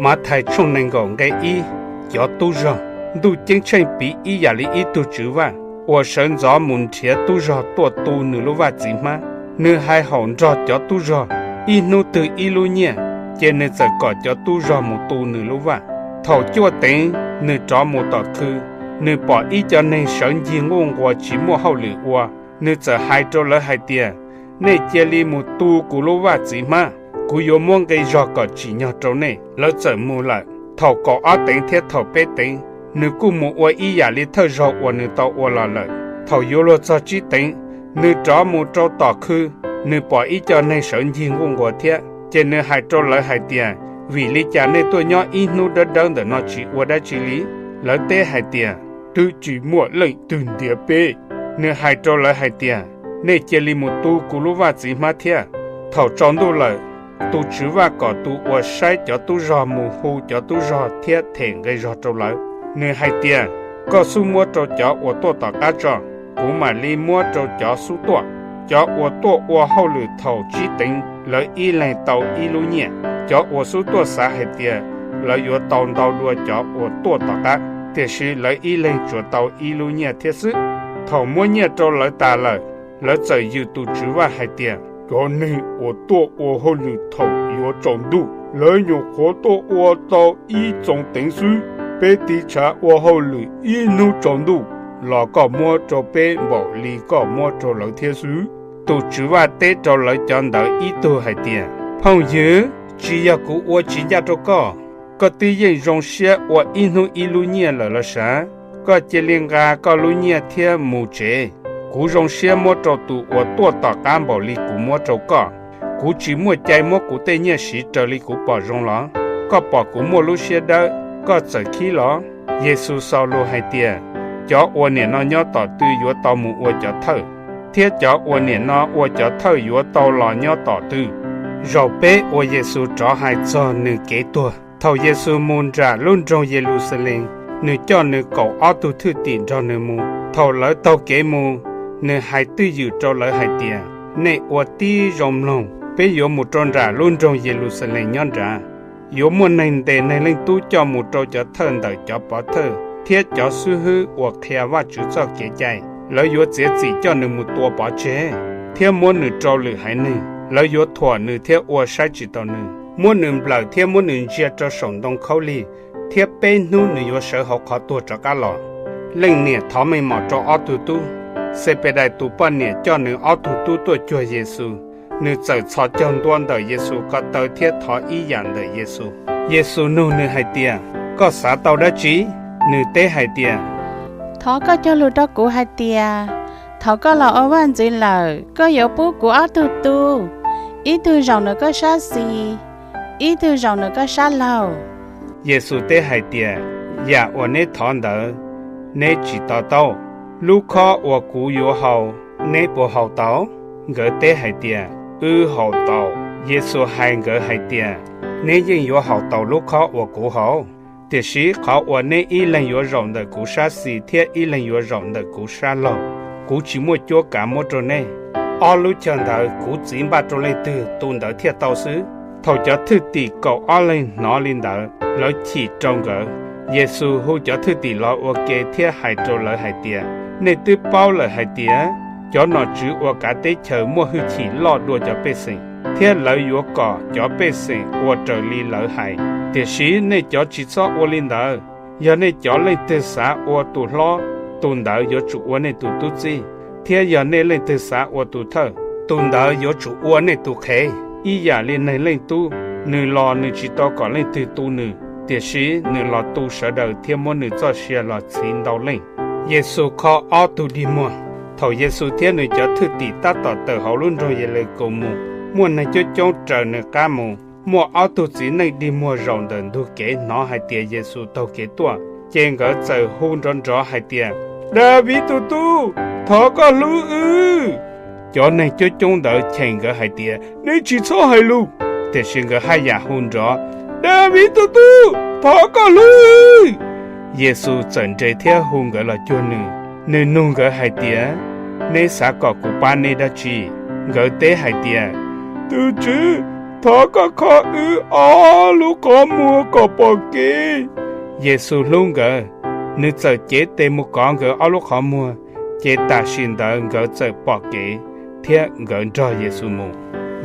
Mathais tshooj nees nkaum nqe ib. Cov tub zog. Ntuj Ceeb tsheej piv ib yam li ib tug tswv vaj uas sawv ntxov mus nrhiav tub zog tuaj tu nws lub vaj txiv hmab. Nws hais haum nrog cov tub zog, ib hnub twg ib lub nyiaj, ces nws txawm kom cov tub zog mus tu nws lub vaj. Thaum cuaj teev nws rov mus tom khw, nws pom ib co neeg sawv ncig nquj nquas tsis muaj hauj lwm ua. Nws txawm hais rau lawv hais tias, nej cia li mus tu kuv lub vaj txiv hmab, kuv yuav muab nqi zog kom tsim nyog rau nej. Lawv txawm mus lawm. Thaum kaum ob teev thiab thaum peb teev, nws kuj mus ua ib yam li thawj zaug uas nws tau ua los lawm. Thaum yuav luag txog tsib teev, nws rov mus rau tom khw, nws pom ib co neeg sawv ncig nquj nquas thiab. Ces nws hais rau lawv hais tias, vim li cas nej tuaj nyob ib hnub dawb dawb ntawm no tsis ua dab tsi li? Lawv teb hais tias, twb tsis muaj leej twg ntiav peb. Nws hais rau lawv hais tias, nej cia li mus tu kuv lub vaj txiv hmab thiab. Thaum tsaus ntuj lawm, tus tswv vaj kom tus uas saib cov tub zog mus hu cov tub zog thiab them nqi zog rau lawv. Nws hais tias, koj xub muab rau cov uas tuaj tom qab tso, kuv mam li muab rau cov xub tuaj. Cov uas tuaj ua hauj lwm thaum tsib teev, lawv ib leeg tau ib lub nyiaj. Cov uas xub tuaj xav hais tias lawv yuav tau ntau dua cov uas tuaj tom qab, tiam sis lawv ib leeg tsuas tau ib lub nyiaj thiab xwb. Thaum muab nyiaj rau lawv tas lawm, lawv txawm yws tus tswv vaj hais tias, cov neeg uas tuaj ua hauj lwm thaum yuav tsaus ntuj, lawv nyuam qhuav tuaj ua tau ib txoos teev xwb. Peb tiv tshav ua hauj lwm ib hnub tsaus ntuj los koj muab rau peb npaum li koj muab rau lawv thiab xwb. Tus tswv vaj teb rau lawv cov ntawd ib tug hais tias, phooj ywg, tsis yog kuv ua tsis ncaj rau koj. Koj twb yeej zoo siab ua ib hnub ib lub nyiaj lawm los sav. Koj cia li nqa koj lub nyiaj thiab mus tsev. Kuv zoo siab muab rau tus uas tuaj tom qab npaum li kuv muab rau koj. Kuv tsis muaj cai muab kuv tej nyiaj siv raws li kuv pom zoo los? Koj pom kuv muaj lub siab dawb, koj txawm khib los? Yexus xaus lus hais tias, cov uas nim no nyob tom tw yuav tau mus ua cov thawj, thiab cov uas nim no ua cov thawj yuav tau los nyob tom tw. Zaum peb uas Yexus rov hais txog nws kev tuag. Thaum Yexus mus nram lub nroog Yeluxalees, nws coj nws kaum ob tug thwj tim nrog nws mus. Thaum lawv taug kev mus, nws hais twj ywm rau lawv hais tias, nej ua tib zoo mloog, peb yuav mus rau nram lub nroog Yeluxalees nyob nrad. Yuav muaj neeg ntes Neeg Leej Tub coj mus rau cov thawj ntawm cov pov thawj thiab cov xib hwb uas qhia Vajtswv txoj kev cai. Lawv yuav txiav txim coj nws mus tua pov tseg, thiab muab nws rau lwm haiv neeg. Lawv yuav thuam nws thiab ua saib tsis taus nws, muab nws nplawm thiab muab nws ntsia rau saum ntoo khaub lig, thiab peb hnub nws yuav sawv hauv qhov tuag rov qab los. Leej niam thov meej mom rau ob tug tub. Xepedais tus poj niam coj nws ob tug tub tuaj cuag Yexus. Nws txawm txhos caug ntua ntawm Yexus ko taw thiab thov ib yam ntawm Yexus. Yexus nug nws hais tias, koj xav tau dab tsi? Nws teb hais tias, thov koj cog lus rau kuv hais tias, thaum koj los ua vaj ntxwv lawm, koj yuav pub kuv ob tug tub, ib tug zaum nws koj sab xis, ib tug zaum nws koj sab laug. Yexus teb hais tias, yam uas neb thov ntawd, neb tsis to taub. Lub khob uas kuv yuav haus, neb puas haus taus? Nkawd teb hais tias, wb haus taus. Yexus hais nkawd hais tias, neb yeej yuav haus taus lub khob uas kuv haus, tiam sis qhov uas neb ib leeg yuav zaum ntawm kuv sab xis thiab ib leeg yuav zaum ntawm kuv sab laug, kuv tsis muaj cuab kav muab rau neb. Ob lub chaw ntawd kuv Txiv npaj rau leej twg, tus ntawd thiaj tau xwb. Thaum cov thwj tim kaum ob leeg hnov li ntawd, lawv chim rau nkawd. Yexus hu cov thwj tim los ua ke thiab hais rau lawv hais tias, nej twb paub lawm hais tias, cov nom tswv uas kav teb chaws muaj hwj chim loj dua cov pej xeem, thiab lawv yuav kom cov pej xeem ua raws li lawv hais. Tiam sis nej cov tsis txhob ua li ntawd. Yog nej cov leej twg xav ua tus hlob, tus ntawd yuav tsum ua nej tus tub txib, thiab yog nej leej twg xav ua tus thawj, tus ntawd yuav tsum ua nej tus qhev. Ib yam li Neeg Leej Tub, nws los nws tsis tau kom leej twg tu nws, tiam sis nws los tu sawv daws thiab muab nws txoj sia los txhiv ntau leej. Yexus kho ob tug dig muag. Thaum Yexus thiab nws cov thwj tim tab tom tawm hauv lub nroog Yelekus mus, muaj neeg coob coob raws nws qab mus. Muaj ob tug txiv neej dig muag zaum ntawm ntug kev hnov hais tias Yexus taug kev tuaj, ces nkawd txawm hu nrov nrov hais tias, Daviv tus tub, thov koj hlub wb! Cov neeg coob coob ntawd cheem nkawd hais tias, Nej tsis txhob hais lus! Tiam sis nkawd haj yam hu nrov, Daviv tus tub, thov koj hlub wb! Yexus txawm nres thiab hu nkawd los cuag nws. Nws nug nkawd hais tias, Neb xav kom kuv pab neb dab tsi? Nkawd teb hais tias, Tus Tswv, Thov koj kho wb ob lub qhov muag kom pom kev. Yexus hlub nkawd, nws txawm cev tes mus kov nkawd ob lub qhov muag, ces tam sim ntawd nkawd txawm pom kev thiab nkawd nrog Yexus mus.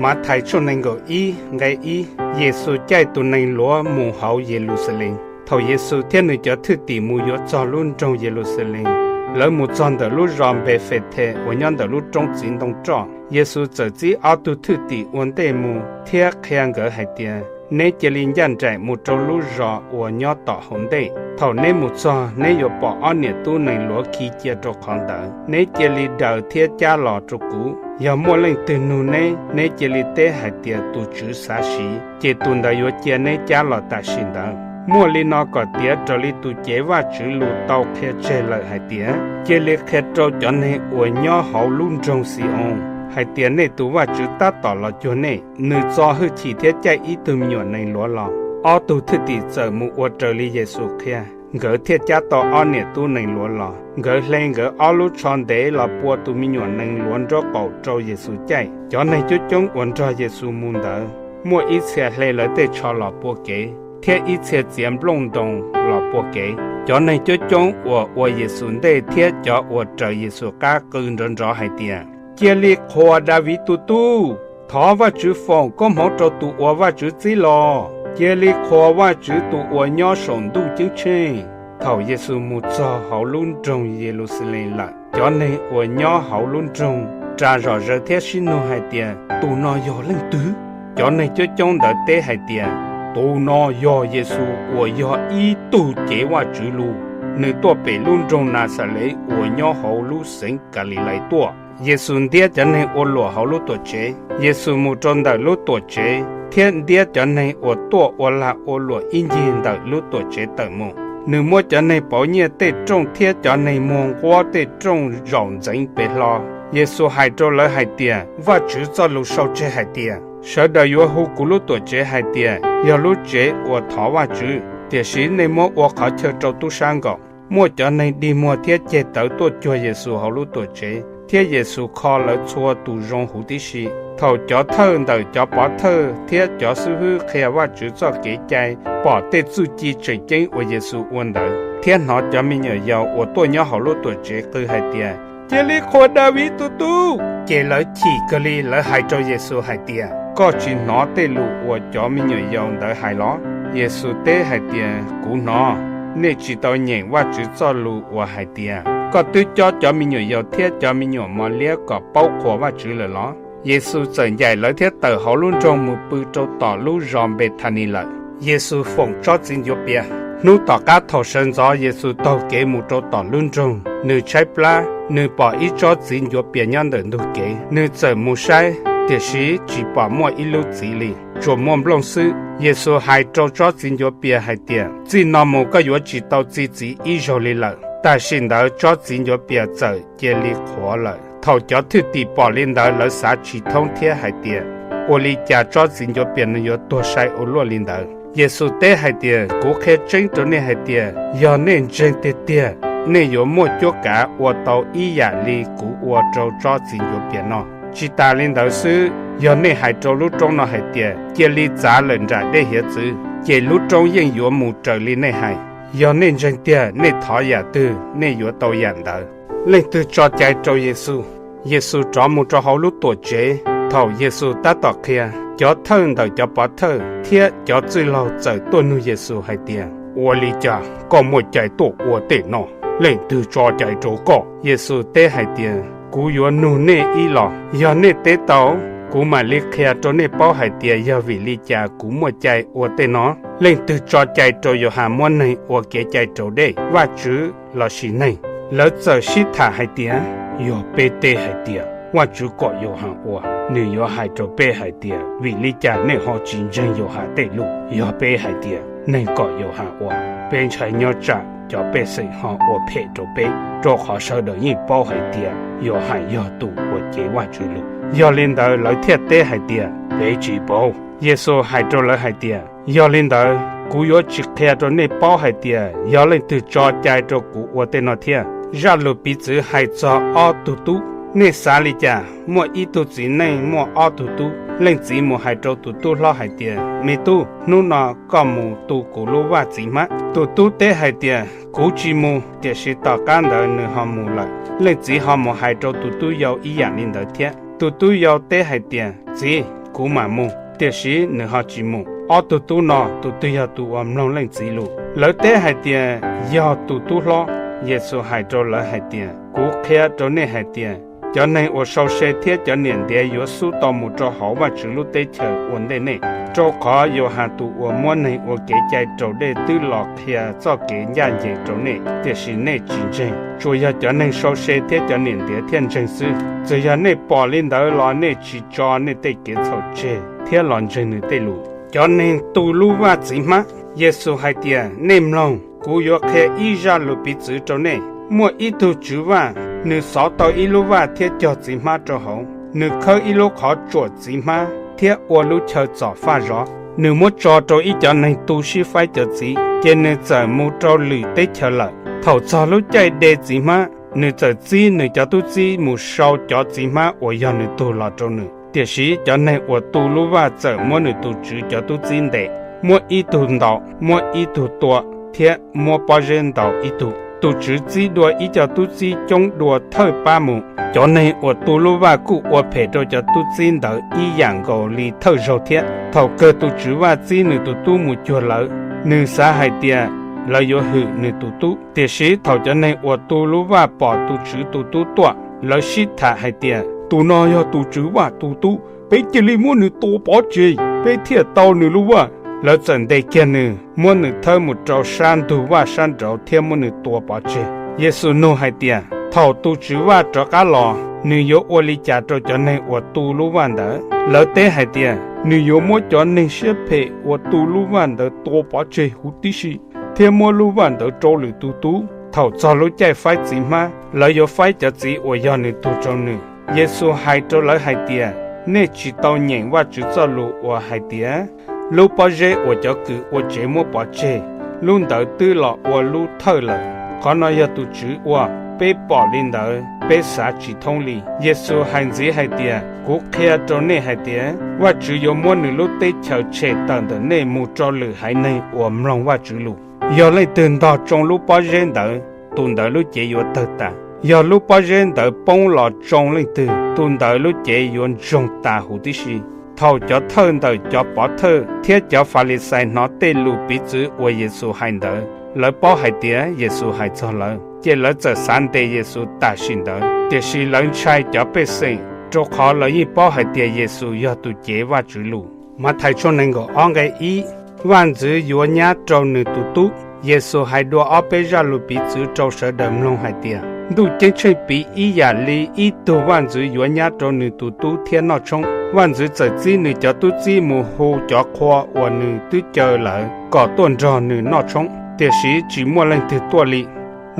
Mathais tshooj nees nkaum ib nqe ib, Yexus caij tus nees luav mus hauv Yeluxalees. Thaum Yexus thiab nws cov thwj tim mus yuav txog lub nroog Yeluxalees, lawv mus txog ntawm lub zos Npefethes uas nyob ntawm lub roob txiv ntoo roj. Yexus txawm txib ob tug thwj tim ua ntej mus thiab qhia nkawd hais tias, Neb cia li ncaj nraim mus rau lub zos uas nyob tom hauv ntej. Thaum neb mus txog, neb yuav pom ob niam tub nees luav khi cia rau qhov ntawd. Neb cia li daws thiab cab los rau kuv. Yog muaj leej twg nug neb, neb cia li teb hais tias, Tus Tswv xav siv, ces tus ntawd yuav cia neb cab los tam sim ntawd. Muaj li no kom tiav raws li tus cev Vajtswv lus tau qhia tseg lawm hais tias, Cia li qhia rau cov neeg uas nyob hauv lub nroog Xi-oos hais tias, Nej tus Vajtswv tab tom los cuag nej. Nws txo hwj chim thiab caij ib tug me nyuam nees luav los. Ob tug thwj tim txawm mus ua raws li Yexus qhia, nkawd thiaj cab tau ob niam tub nees luav los. Nkawd hle nkawd ob lub tsho ntev los pua tus me nyuam nees luav nraub qaum rau Yexus caij. Cov neeg coob coob uas nrog Yexus mus ntawd, muaj ib txhia hle lawv tej tsho los pua kev, thiab ib txhia txiav nplooj ntoos los pua kev. Cov neeg coob coob uas ua Yexus ntej thiab cov uas raws Yexus qab qw nrov nrov hais tias, Cia li qhuas Daviv tus Tub! Thov Vajtswv foom koob hmoov rau tus uas Vajtswv txib los! Cia li qhuas Vajtswv tus uas nyob saum ntuj ceeb tsheej! Thaum Yexus mus txog hauv lub nroog Yeluxalees lawm, cov neeg uas nyob hauv lub nroog ras zom zaws thiab sib nug hais tias, Tus no yog leej twg? Cov neeg coob coob ntawd teb hais tias, Tus no yog Yexus uas yog ib tug cev Vajtswv lus. Nws tuaj pem lub nroog Naxales uas nyob hauv lub xeev Kalilais tuaj. Yexus ntiab cov neeg ua luam hauv lub Tuamtsev. Yexus mus rau ntawm lub Tuamtsev thiab ntiab cov neeg uas tuaj ua lag ua luam ib ncig ntawm lub Tuamtsev tawm mus. Nws muab cov neeg pauv nyiaj tej rooj thiab cov neeg muag nquab tej rooj zaum ntxeev pes hlo. Yexus hais rau lawv hais tias, Vajtswv txoj lus sau tseg hais tias, Sawv daws yuav hu kuv lub Tuamtsev hais tias, yog lub tsev uas thov Vajtswv. Tiam sis nej muab ua qhov chaw rau tub sab nkaum. Muaj cov neeg dig muag thiab ceg tawv tuaj cuag Yexus hauv lub Tuamtsev, thiab Yexus kho lawv txhua tus zoo huv tib si. Thaum cov thawj ntawm cov pov thawj thiab cov xib hwb qhia Vajtswv txoj Kev cai pom tej txuj ci tseem ceeb uas Yexus ua ntawd, thiab hnov cov me nyuam yaus uas tuaj nyob hauv lub Tuamtsev qw hais tias, Cia li qhuas Daviv tus Tub! Ces lawv chim kawg li. Lawv hais rau Yexus hais tias, Koj tsis hnov tej lus uas cov me nyuam yaus ntawd hais los? Yexus teb hais tias, Kuv hnov. Nej tsis tau nyeem Vajtswv txoj lus uas hais tias, Koj twb cob cov me nyuam yaus thiab cov me nyuam mos liab kom paub qhuas Vajtswv lawm los? Yexus txawm ncaim lawv thiab tawm hauv lub nroog mus pw rau tom lub zos Npethanis lawm. Yexus foom tsob txiv ncuav pias. Hnub tom qab thaum sawv ntxov Yexus taug kev mus rau tom lub nroog, nws tshaib plab. Nws pom ib tsob txiv ncuav pias nyob ntawm ntug kev. Nws txawm mus saib, tiam sis tsis pom muaj ib lub txiv li, tsuas muaj nplooj xwb. Yexus hais rau tsob txiv ncuav pias hais tias, Txij no mus koj yuav tsis tau txi txiv ib zaug li lawm. Tam sim ntawd tsob txiv ncuav pias txawm cia li qhuav lawm. Thaum cov thwj tim pom li ntawd, lawv xav tsis thoob thiab hais tias, Ua li cas tsob txiv ncuav pias no yuav tuag sai ua luaj li ntawd? Yexus teb hais tias, Kuv qhia tseeb rau nej hais tias, yog nej ntseeg tiag tiag, nej yuav muaj cuab kav ua tau ib yam li kuv ua rau tsob txiv ncuav pias no. Tsis tas li ntawd xwb, yog nej hais rau lub roob no hais tias, Cia li txav lawm nram dej hiav txwv, ces lub roob yeej yuav mus raws li nej hais. Yog nej ntseeg tiag, nej thov yam twg, nej yuav tau yam ntawd. Leej twg tso cai rau Yexus? Yexus rov mus rau hauv lub Tuamtsev. Thaum Yexus tab tom qhia, cov thawj ntawm cov pov thawj thiab cov txwj laug txawm tuaj nug Yexus hais tias, Ua li cas koj muaj cai tuaj ua tej no? Leej twg tso cai rau koj? Yexus teb hais tias, Kuv yuav nug nej ib los, yog nej teb tau, kuv mam li qhia rau nej paub hais tias yog vim li cas kuv muaj cai ua tej no. Leej twg tso cai rau Yauhas muab neeg ua kev cai raus dej, Vajtswv lossis neeg? Lawv txawm sib tham hais tias, Yog peb teb hais tias, Vajtswv kom Yauhas ua, nws yuav hais rau peb hais tias, Vim li cas nej ho tsis ntseeg Yauhas tej lus? Yog peb hais tias, Neeg kom Yauhas ua, peb ntshai nyob tsam cov pej xeem ho ua phem rau peb, rau qhov sawv daws yeej paub hais tias Yauhas yog tus uas cev Vajtswv lus. Yog li ntawd lawv thiaj teb hais tias, Peb tsis paub. Yexus hais rau lawv hais tias, Yog li ntawd, kuv yuav tsis qhia rau nej paub hais tias yog leej twg tso cai rau kuv ua tej no thiab. Zaj lus piv txwv hais txog ob tug tub. Nej xav li cas? Muaj ib tug txiv neej muaj ob tug tub. Leej txiv mus hais rau tus tub hlob hais tias, Me tub, hnub no koj mus tu kuv lub vaj txiv hmab. Tus tub teb hais tias, Kuv tsis mus. Tiam sis tom qab ntawd nws ho mus lawm. Leej txiv ho mus hais rau tus tub yau ib yam li ntawd thiab. Tus tub yau teb hais tias, Txiv, kuv mam mus. Tiam sis nws ho tsis mus. Ob tug tub no tus twg yog tus uas mloog leej txiv lus? Lawv teb hais tias, Yog tus tub hlob. Yexus hais rau lawv hais tias, Kuv qhia rau nej hais tias, cov neeg uas sau se thiab cov niam ntiav yuav xub tau mus rau hauv Vajtswv lub teb chaws ua ntej nej. Rau qhov Yauhas tus uas muab neeg ua kev cai raus dej twb los qhia txoj kev ncaj ncees rau nej, tiam sis nej tsis ntseeg. Tsuas yog cov neeg sau se thiab cov niam ntiav thiaj ntseeg xwb. Txawm yog nej pom li ntawd los nej tsis tso nej tej kev txhaum tseg thiab los ntseeg nws tej lus. Cov neeg tu lub vaj txiv hmab. Yexus hais tias, Nej mloog, kuv yuav qhia ib zaj lus piv txwv rau nej. Muaj ib tug tswv vaj, nws xov tau ib lub vaj thiab cog txiv hmab rau hauv. Nws khawb ib lub qhov tsuam txiv hmab thiab ua lub chaw txom faj zov. Nws muab tso rau ib cov neeg tu sib faib cov txiv, ces nws txawm mus rau lwm teb chaws lawm. Thaum txog lub caij de txiv hmab, nws txawm txib nws cov tub txib mus sau cov txiv hmab uas yog nws tug los rau nws. Tiam sis cov neeg uas tu lub vaj txawm muab nws tus tswv cov tub txib ntes, muab ib tug ntaus, muab ib tug tua, thiab muab pob zeb ntaus ib tug. Tus tswv txib dua ib co tub txib coob dua thawj pab mus. Cov neeg uas tu lub vaj kuj ua phem rau cov tub txib ntawd ib yam nkaus li thawj zaug thiab. Thaum kawg tus tswv vaj txib nws tus tub mus cuag lawv, nws xav hais tias lawv yuav hwm nws tus tub. Tiam sis thaum cov neeg uas tu lub vaj pom tus tswv tus tub tuaj, lawv sib tham hais tias, Tus no yog tus tswv vaj tus tub, peb cia li muab nws tua pov tseg, peb thiaj tau nws lub vaj. Lawv txawm ntes kiag nws, muab nws thawb mus rau sab ntug vaj sab nraud thiab muab nws tua pov tseg. Yexus nug hais tias, Thaum tus tswv vaj rov qab los, nws yuav ua li cas rau cov neeg uas tu lub vaj ntawd? Lawv teb hais tias, Nws yuav muab cov neeg siab phem uas tu lub vaj ntawd tua pov tseg huv tib si, thiab muab lub vaj ntawd rau lwm tus tu. Thaum txog lub caij faib txiv hmab, lawv yuav faib cov txiv uas yog nws tug rau nws. Yexus hais rau lawv hais tias, Nej tsis tau nyeem Vajtswv txoj lus uas hais tias, Lub pob zeb uas cov kws ua tsev muab pov tseg, lub ntawd twb los ua lub thawj lawm. Qhov no yog tus tswv ua. Peb pom li ntawd, peb xav tsis thoob li. Yexus hais ntxiv hais tias, Kuv qhia rau nej hais tias, Vajtswv yuav muab nws lub teb chaws tshem tawm ntawm nej mus rau lwm haiv neeg uas mloog Vajtswv lus. Yog leej twg ntog tsoo lub pob zeb ntawd, tus ntawd lub cev yuav tawg tas. Yog lub pob zeb ntawd poob los tsoo leej twg, tus ntawd lub cev yuav ntsoog tas huv tib si. Thaum cov thawj ntawm cov pov thawj thiab cov Falixais hnov tej lus piv txwv uas Yexus hais ntawd, lawv paub hais tias Yexus hais txog lawv, ces lawv txawm xav ntes Yexus tam sim ntawd. Tiam sis lawv ntshai cov pej xeem, rau qhov lawv yeej paub hais tias Yexus yog tus cev Vajtswv lus. Mathais tshooj nees nkaum ob nqe ib, Vaj ntxwv yuav nyab rau nws tus tub. Yexus hais dua ob peb zaj lus piv txwv rau sawv daws mloog hais tias, Ntuj Ceeb Tsheej piv ib yam li ib tug vaj ntxwv yuav nyab rau nws tus tub thiab noj tshoob. Vaj ntxwv txawm txib nws cov tub txib mus hu cov qhua uas nws twb caw lawm kom tuaj nrog nws noj tshoob, tiam sis tsis muaj leej twg tuaj li.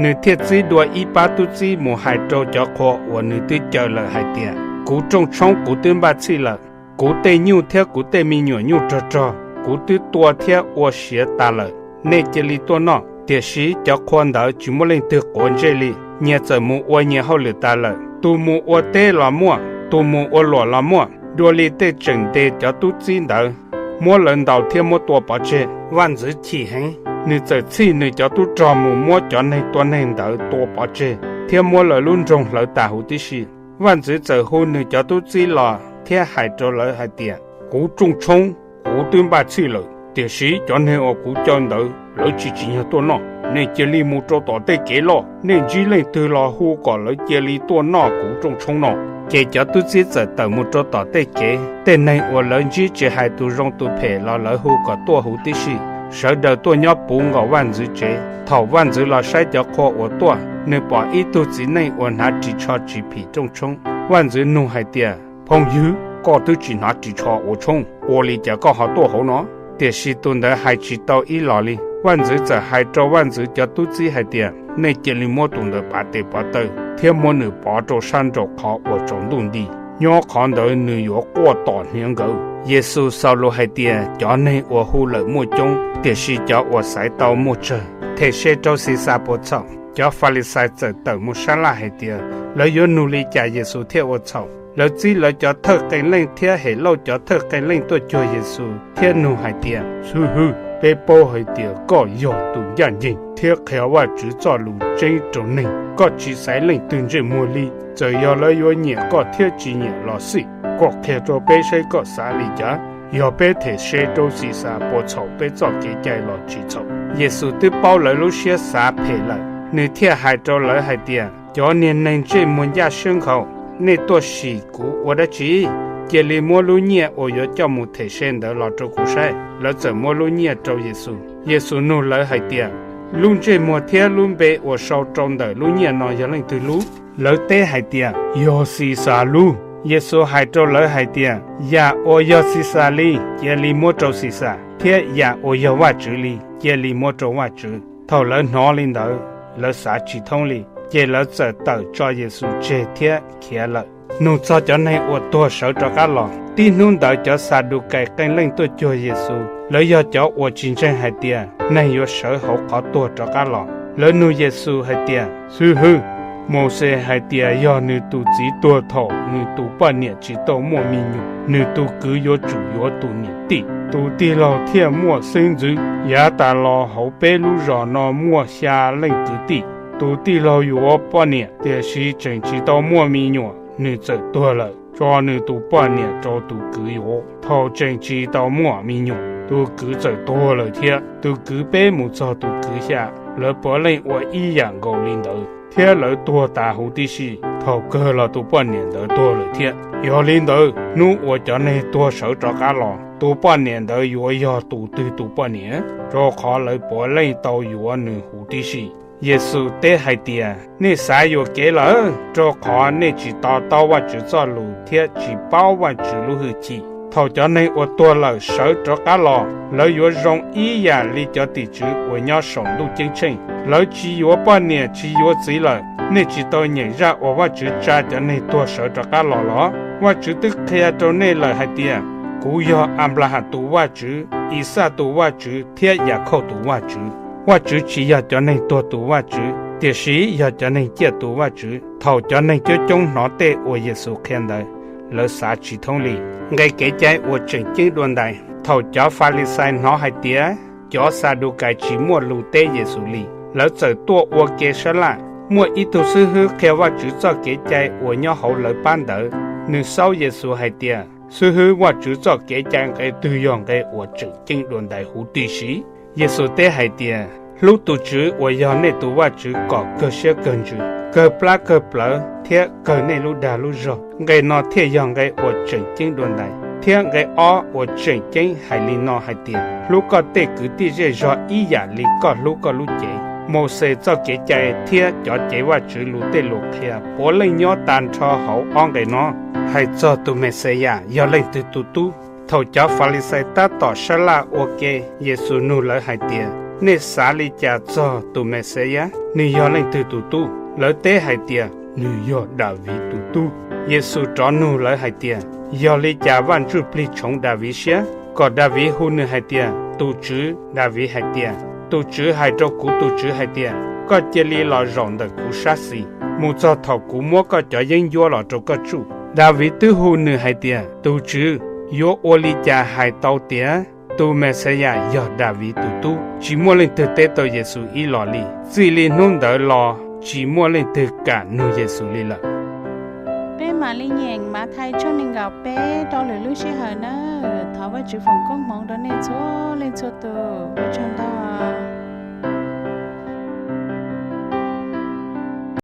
Nws thiaj txib dua ib pab tub txib mus hais rau cov qhua uas nws twb caw lawm hais tias, Kuv rooj tshoob kuv twb npaj txhij lawm. Kuv tej nyuj thiab kuv tej me nyuam nyuj rog rog kuv twb tua thiab ua siav tas lawm. Nej cia li tuaj noj. Tiam sis cov qhua ntawd tsis muaj leej twg quav ntsej li, nyias txawm mus ua nyias hauj lwm tas lawm. Tus mus ua teb los muaj, tus mus ua luam los muaj, dua li tej tseem ntes cov tub txib ntawd, muab lawv ntaus thiab muab tua pov tseg. Vaj ntxwv chim heev, nws txawm txhij nws cov tub rog mus muab cov neeg tua neeg ntawd tua pov tseg thiab muab lawv lub nroog hlawv tas huv tib si. Vaj ntxwv txawm hu nws cov tub txib los thiab hais rau lawv hais tias, Kuv rooj tshoob kuv twb npaj txhij lawm, tiam sis cov neeg uas kuv caw ntawd lawv tsis tsim nyog tuaj noj. Nej cia li mus rau tom tej kev loj, nej ntsib leej twg los hu kom lawv cia li tuaj noj kuv rooj tshoob no. Ces cov tub txib txawm tawm mus rau tom tej kev. Tej neeg uas lawv ntsib tsis hais tus zoo tus phem los lawv hu kom tuaj huv tib si. Sawv daws tuaj nyob puv nkaus vaj ntxwv tsev. Thaum vaj ntxwv los saib cov qhua uas tuaj, nws pom ib tug txiv neej uas hnav ris tsho tsis phim rooj tshoob. Vaj ntxwv nug hais tias, Phooj ywg, koj twb tsis hnav ris tsho ua tshoob, ua li cas koj ho tuaj hauv no? Tiam sis tus ntawd hais tsis tau ib los li. Vaj ntxwv txawm hais rau vaj ntxwv cov tub txib hais tias, Nej cia li muab tus ntawd pav tes pav taw thiab muab nws pov rau sab nraum qhov uas tsaus ntuj nti. Nyob qhov ntawd nws yuav quaj tom hniav nkawd. Yexus xaus lus hais tias, Cov neeg uas hu lawm muaj coob, tiam sis cov uas xaiv tau muaj tsawg. Them se rau Xixas puas txhaum? Cov Falixais txawm tawm mus sab laj hais tias, Lawv yuav nug li cas Yexus thiaj ua txhaum? Lawv txib lawv cov thawj qee leej thiab Helauj cov thawj qee leej tuaj cuag Yexus thiab nug hais tias, Xib hwb, peb paub hais tias koj yog tus ncaj ncees thiab qhia Vajtswv txoj lus tseeb rau neeg. Koj tsis xaiv leej twg ntsej muag li, txawm yog lawv yuav nyiam koj thiab tsis nyiam los xij. Koj qhia rau peb saib koj xav li cas? Yog peb them se rau Xixas puas txhaum peb txoj kev cai los tsis txhaum? Yexus twb paub lawv lub siab xav phem lawm, nws thiaj hais rau lawv hais tias, Cov niag neeg ntsej muag ncaj siab nkhaus, nej tuaj sim kuv ua dab tsi? Cia li muab lub nyiaj uas yuav coj mus them se ntawd los rau kuv saib. Lawv txawm muab lub nyiaj rau Yexus. Yexus nug lawv hais tias, Lub ntsej muag thiab lub npe uas sau rau ntawm lub nyiaj no yog leej twg lub? Lawv teb hais tias, Yog Xixas lub. Yexus hais rau lawv hais tias, Yam uas yog Xixas li, cia li muab rau Xixas, thiab yam uas yog Vajtswv li, cia li muab rau Vajtswv. Thaum lawv hnov li ntawd, lawv xav tsis thoob li, ces lawv txawm tawm tso Yexus tseg thiab khiav lawm. Nug txog cov neeg uas tuag sawv rov qab los. Tib hnub ntawd cov Xadukais qee leej tuaj cuag Yexus, lawv yog cov uas tsis ntseeg hais tias neeg yuav sawv hauv qhov tuag rov qab los. Lawv nug Yexus hais tias, Xib hwb, Mauxes hais tias yog nws tus txiv tuag thaum nws tus poj niam tsis tau muaj me nyuam, nws tus kwv yuav tsum yuav tus niam tij. Tus tij laug thiaj muaj xeeb ntxwv. Yav tas los hauv peb lub zos no muaj xya leej kwv tij. Tus tij laug yuav poj niam, tiam sis tseem tsis tau muaj me nyuam, nws txawm tuag lawm, tso nws tus poj niam rau tus kwv yuav. Thaum tseem tsis tau muaj me nyuam, tus kwv txawm tuag lawm thiab. Tus kwv peb mus txog tus kwv xya, lawv puav leej ua ib yam nkaus li ntawd, thiab lawv tuag tas huv tib si. Thaum kawg los tus poj niam ntawd tuag lawm thiab. Yog li ntawd, hnub uas cov neeg tuag sawv rov qab los, tus poj niam ntawd yuav yog tus twg tus poj niam? Rau qhov lawv puav leej tau yuav nws huv tib si. Yexus teb hais tias, Nej xav yuam kev lawm, rau qhov nej tsis to taub Vajtswv txoj lus thiab tsis paub Vajtswv lub hwj chim. Thaum cov neeg uas tuag lawm sawv rov qab los, lawv yuav zoo ib yam li cov tim tswv uas nyob saum ntuj ceeb tsheej. Lawv tsis yuav poj niam tsis yuav txiv lawm. Nej tsis tau nyeem zaj uas Vajtswv tsa cov neeg tuag sawv rov qab los los? Vajtswv twb qhia rau nej lawm hais tias, Kuv yog Anplaham tus Vajtswv, Ixaj tus Vajtswv, thiab Yakhauj tus Vajtswv. Vajtswv tsis yog cov neeg tuag tus Vajtswv, tiam sis yog cov neeg ciaj tus Vajtswv. Thaum cov neeg coob coob hnov tej uas Yexus qhia ntawd, lawv xav tsis thoob li. Nqe kev cai uas tseem ceeb dua ntais. Thaum cov Falixais hnov hais tias cov Xadukais tsis muaj lus teb Yexus li, lawv txawm tuaj ua ke sab laj. Muaj ib tug xib hwb qhia Vajtswv txoj kev cai uas nyob hauv lawv pab ntawd, nws xaub Yexus hais tias, Xib hwb, Vajtswv txoj kev cai nqe twg yog nqe uas tseem ceeb dua ntais huv tib si? Yexus teb hais tias, Hlub tus Tswv uas yog nej tus Vajtswv kom kawg siab kawg ntsws, kawg plab kawg plawv, thiab kawg nej lub dag lub zog. Nqe no thiaj yog nqe uas tseem ceeb dua ntais. Thiab nqe ob uas tseem ceeb hais li no hais tias, Hlub koj tej kwv tij zej zog ib yam li koj hlub koj lub cev. Mauxes txoj kev cai thiab cov cev Vajtswv lus tej lus qhia puav leej nyob tag nrho hauv ob nqe no. Hais txog tus Mexiyas yog leej twg tus tub? Thaum cov Falixais tab tom sab laj ua ke, Yexus nug lawv hais tias, Nej xav li cas txog tus Mexiyas? Nws yog leej twg tus tub? Lawv teb hais tias, Nws yog Daviv tus tub. Yexus rov nug lawv hais tias, Yog li cas Vaj Ntsujplig tshoov Daviv siab, kom Daviv hu nws hais tias, Tus Tswv? Daviv hais tias, Tus Tswv hais rau kuv tus Tswv hais tias, Koj cia li los zaum ntawm kuv sab xis, mus txog thaum kuv muab koj cov yeeb ncuab los rau koj tsuj. Daviv twb hu nws hais tias, Tus Tswv, yuav ua li cas hais tau tias tus Mexiyas yog Daviv tus tub? Tsis muaj leej twg teb tau Yexus ib los li. Txij li hnub ntawd los tsis muaj leej twg kam nug Yexus li lawm. Peb mam li nyeem Mathais tshooj nees nkaum peb rau lwm lub sij hawm nawb. Thov Vajtswv foom koob hmoov rau nej txhua leej txhua tus.